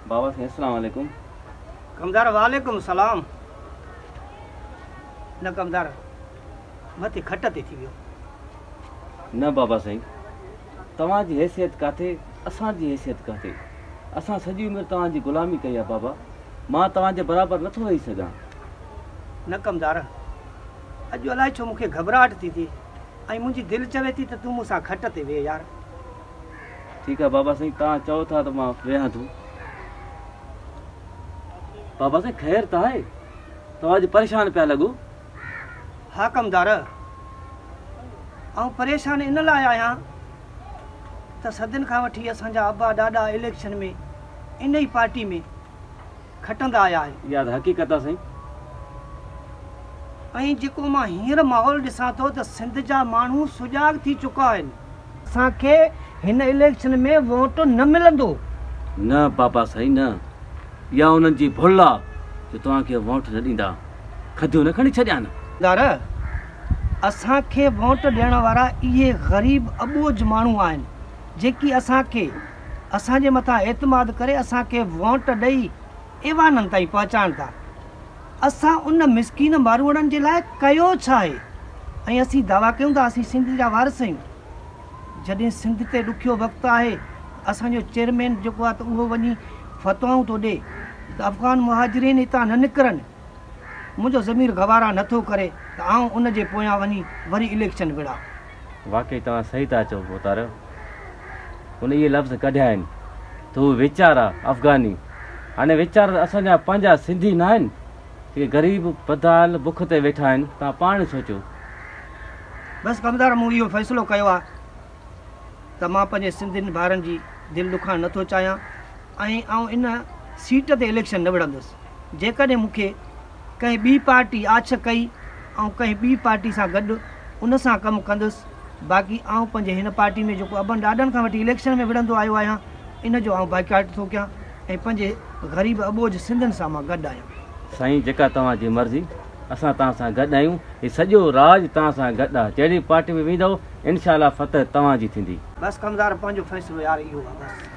بابا سائين السلام عليڪم. ڪمدار وعليڪم السلام. نه ڪمدار مٿي کٽ تي ٿي ويو. نه بابا سائين توهان جي حيثيت ڪاٿي اسان جي حيثيت ڪاٿي. اسان سڄي عمر توهان جي غلامي ڪئي آ بابا مان توهان جي برابر نٿو ويهي سگهان. نه ڪمدار اڄ الائي ڇو مون کي گهٻراهٽ ٿي ٿئي ۽ منهنجي دل چوي ٿي ته تون مون سان کٽ تي ويهه يار. ٺيڪ آ بابا سائين توهان چئو ٿا ته مان ويهان ٿو. بابا سائين خير ته آهي توهان اڄ پريشان پيا لڳو. ها ڪمدار آئون پريشان ان لاء آهيان ته صدين کان وٺي اسان جا ابا ڏاڏا اليڪشن ۾ ان ئي پارٽي ۾ کٽندا آيا آهن. اها ته حقيقت آ سائين. ۽ جيڪو مان هينئر ماحول ڏسان ٿو ته سنڌ جا ماڻهو سجاڳ ٿي چڪا آهن. اسان کي هن اليڪشن ۾ ووٽ نه ملندو. نه بابا سائين نه. اها انهن جي ڀل آ جو توهان کي ووٽ نه ڏيندا. کديون نه کڻي ڇڏيان. يار اسان کي ووٽ ڏيڻ وارا اهي غريب اٻوجهه ماڻهو آهن جيڪي اسان کي اسان جي مٿان اعتماد ڪري اسان کي ووٽ ڏئي ايوانن تائين پهچائن ٿا. اسان ان مسڪين ماروئڙن جي لاء ڪيو ڇا آهي؟ ۽ اسين دعويٰ ڪيون ٿا اسين سنڌ جا وارث آهيون. جڏهن سنڌ تي ڏکيو وقت آهي ته اسان جو چيئرمين جيڪو آهي ته اهو وڃي فتوائون ٿو ڏي ته افغان مهاجرين هتان نه نڪرن. منهنجو ضمير گوارا نه ٿو ڪري ته آئون ان جي پويان وڃي وري اليڪشن وڙهان. واقعي توهان صحيح ٿا چئو ڀوتار. هن اهي لفظ ڪڍيا آهن ته هو ويچارا افغاني هاڻي ويچارا ته اسان جا پنهنجا سنڌي ناهن جيڪي غريب بدحال بک تي ويٺا آهن توهان پاڻ سوچيو. بس ڪمدار مون اهو فيصلو ڪيو آهي ته مان پنهنجي سنڌين ڀائرن جي دل ڏکائڻ نه ٿو چاهيان ۽ آئون ان سيٽ تي اليڪشن نه وڙهندس جيڪڏهن مون کي ڪنهن ٻي پارٽي آڇ ڪئي آئون ڪنهن ٻي پارٽي سان گڏ ان سان ڪم ڪندس باقي آئون پنهنجي هن پارٽي ۾ جيڪو ابن ڏاڏن کان وٺي اليڪشن ۾ وڙهندو آيو آهيان ان جو آئون بائيڪاٽ ٿو ڪيان ۽ پنهنجي غريب اٻوجهه سنڌين سان مان گڏ آهيان. سائين جيڪا توهان جي مرضي اسان توهان سان گڏ آهيون هي سڄو راڄ توهان سان گڏ آ جهڙي پارٽي ۾ ويندؤ انشاء الله فتح توهان جي ٿيندي. بس ڪمدار پنهنجو فيصلو يار اهو آ بس.